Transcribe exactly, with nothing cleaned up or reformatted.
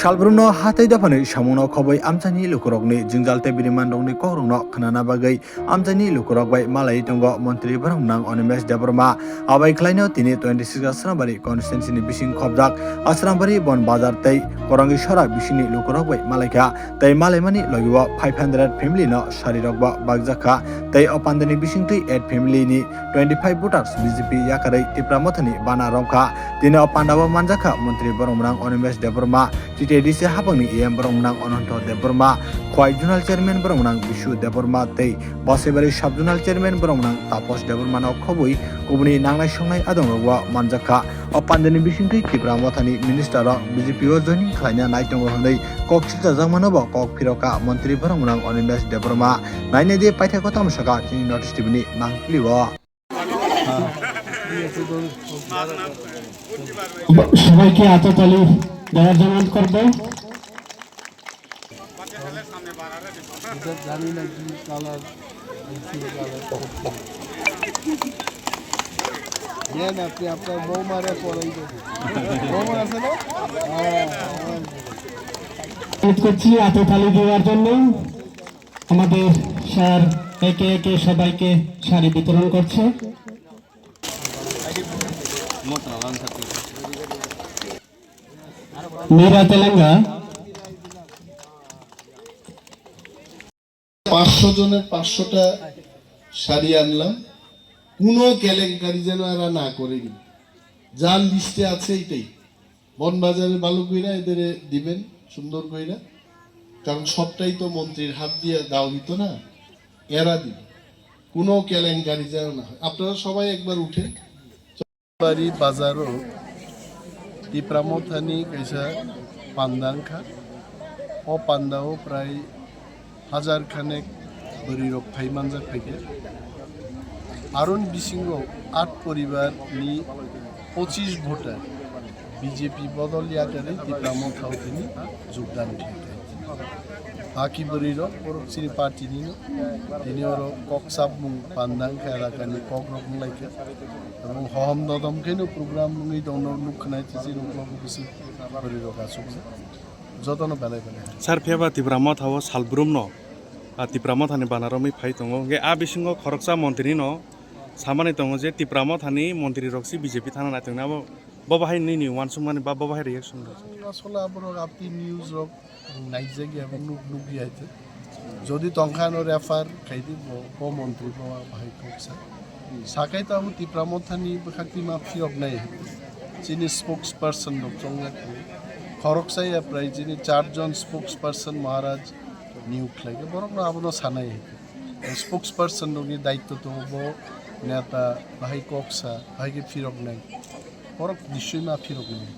Salbrumno hatai dophani samungno khobwi amchaini lukurokni jwngjal tei birimanrokni kokrokno khnana bagwi amchaini lukurok bai malaiwi tongo Montri Boromnang Animesh Debbarma. Abai khlaino tini twenty six Asrambari constituency ni bising khobjak Asrambari Bon Bazar tei Korangi Sora bisingni lukurok bai malaikha tei malaimani logio five hundred family no sarirokbo bakjakha tei o pandani bisingtwi eight family ni twenty five voters B J P yakarwi Tipra Mothani bana romkha. Tini o pandao manjakha Montri Boromnang Animesh Debbarma, T T D C hapangni E M Boromnang Ananto Debbarma, Khwai Zonal Chairman Boromnang Bishu Debbarma tei Basaibari Sub Zonal Chairman Boromnang Taposh Debbarmano khobwi kubuni nangnai songnai adongrokbo manjakha. O pandani bisingtwi Tipra Mothani minister rok B J P o joining khlaina naitongo hwnwi kok silchajakmano bo kok phirokha Montri Boromnang Animesh Debbarma. Nainai di paithak kotom saka chini North East T V ni mangpili o. সবাইকে আততালি দেওয়ার জন্য করবে। এটা জানি না কি কালার, কি কালার। নেন আপনি আপনার বৌমারে পড়াই দেবেন। বৌমা আছে না? হ্যাঁ, হ্যাঁ। অনুরোধ করছি আততালি দেওয়ার জন্য। আমাদের স্যার একে একে সবাইকে শাড়ি বিতরণ করছে। মীরা তেলেঙ্গা। পাঁচশো জনের পাঁচশোটা শাড়ি আনলাম, কোনো কেলেঙ্কারি যেন এরা না করে। কিন্তু যার লিস্টে আছে এটাই। বনবাজারে ভালো কইরা এদের দিবেন, সুন্দর কইরা, কারণ সবটাই তো মন্ত্রীর হাত দিয়ে দেওয়া হইতো না, এরা দিবে। কোনো কেলেঙ্কারি যেন না হয়। আপনারা সবাই একবার উঠেন। বাড়ি বাজারও তিপ্রা মথানি কাইসা পান্দাংখা। ও পান্দাও প্রায় হাজার খানেক bwrwi rok phai manjak phaikhe. Aroni bisingo at poribar ni pochish voter B J P bodol yakarwi Tipra Motha o tini jogdan khlaikha. Baki bwrwi rok borok chini party nino, tini oro kok chapmung pandang kha, elakani kok rok wnglaikha. Ebong hohom dodom kheno program wngwi dongno nukhnai, chini uklogo bisi bwrwi rok achukjak. Jotono belai belai. Sir, phiyaba Tipra Motha o salbrumno, a, Tipra Mothani bana romwi phai tongo. Hwnkhe a bisingo khoroksa montri no samani tongo je Tipra Mothani montri rok si B J P thana naitongnai, abo bo bahai nini uansukmani ba bo bahai reaction rok? Asole aborok apni news rok naijak ya, nuk, nuk ya ite. Jodi tongkha ano refer khaidi bo, bo montri bo bahai khoroksa. Sakai to abo Tipra Mothani bwkhak twi ma phirok nai. Chini spokesperson rok chongjak tongo. Khoroksa ya prai chini char jon spokesperson Maharaj niyog khlaikha. Borok no abono sanai. Spokesperson rokni daitto tongo, bo neta bahai koksa, bahai khe phirok nai. Borok nisoi ma phirok nai.